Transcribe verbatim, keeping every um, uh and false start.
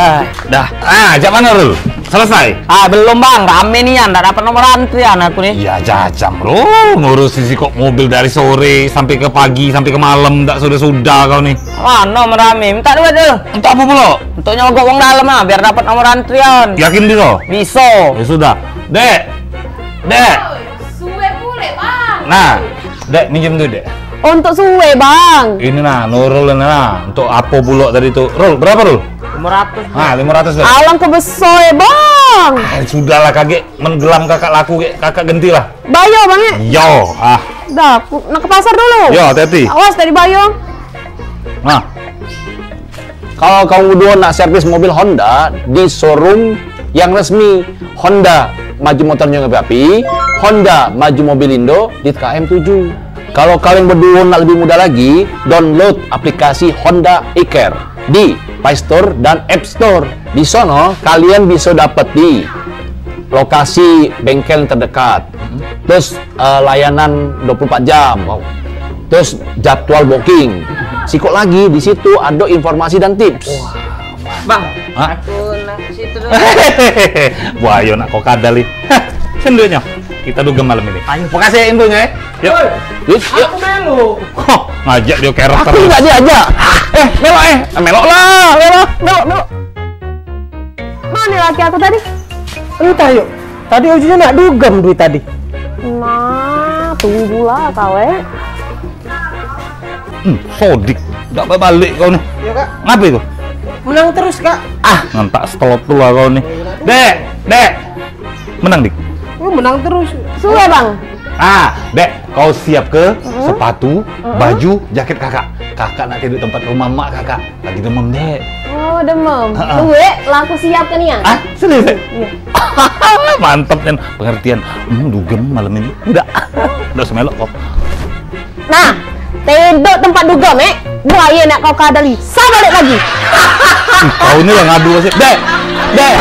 Ah. Dah. Ah, jak mano, Rul? Selesai? Ah, belum, Bang. Rame nian, dak dapat nomor antrian aku ni. Ya, jajam, Rul. Ngurusi sikok mobil dari sore sampai ke pagi, sampai ke malam, dak sudah-sudah kau ni. Mano merame? Minta duit tu. Untuk apa pula? Untuk nyogok wong dalam ah, biar dapat nomor antrian. Yakin bisa? Bisa. Ya sudah. Dek. Dek. Suwe pule, Bang. Nah, Dek, minjem duit, Dek. Untuk suwe, Bang. Ini nah, Nurul ini nah. Untuk apa pula tadi tu? Rul, berapa, Rul? Lima ratus. Ah, lima ratus, Dek. Alangke beso e, Bang. Ah, sudahlah, kagek. Men gelam kakak laku, kek, kakak gentilah. Bayo, Bang, ya? Yo, ah. Dah, aku nak ke pasar dulu. Yo, hati-hati. Awas, tadi bayo. Nah. Kalau kamu berdua nak servis mobil Honda di showroom yang resmi Honda Maju Motor Nyong Api, Honda Maju Mobil Indo di T K M tujuh. Kalau kalian berdua nak lebih mudah lagi, download aplikasi Honda iCare di Play Store dan App Store. Di sono kalian bisa dapati lokasi bengkel yang terdekat. Terus eh, layanan dua puluh empat jam. Wow. Terus jadwal booking. Sikok lagi di situ ada informasi dan tips. Bang, hah? Aku nak ke situ dulu. Wah, yo nak kau kadal ni. Hah, sendoknya. Kita dugem malam ini. Ayo. Makasih ya infonya ya. Yuk. Yuk, yuk. Aku melu. Hah, ngajak dia karakter. Aku nggak diajak. Eh, melok eh. Melok lah, melok, melok, melok. Mana laki aku tadi? Entah yuk. Tadi ujungnya nak dugem duit tadi. Nah, tunggulah kau eh. Hmm, sodik. Dak balik kau ni. Iya, Kak. Ngapo itu? Menang terus, Kak. Ah, ngentak setelot tu lah kau ni. Dek, Dek. Menang, Dik. Oh, menang terus. Suwe, Bang. Ah, Dek, kau siap ke sepatu, baju, jaket kakak. Kakak nak tidur tempat rumah mak kakak. Lagi demam, Dek. Oh, demam. Heeh. Duit lah aku siapkan ya. Ah, serius, Dek? Iya. Mantap kan pengertian. Hmm, dugem malam ini. Udah. Udah semelok kok. Nah, tedok tempat dugem, eh. Buaya nak kau kadali. Sa balik lagi. Ih, kau ni lah ngadu sih. Dek, Dek.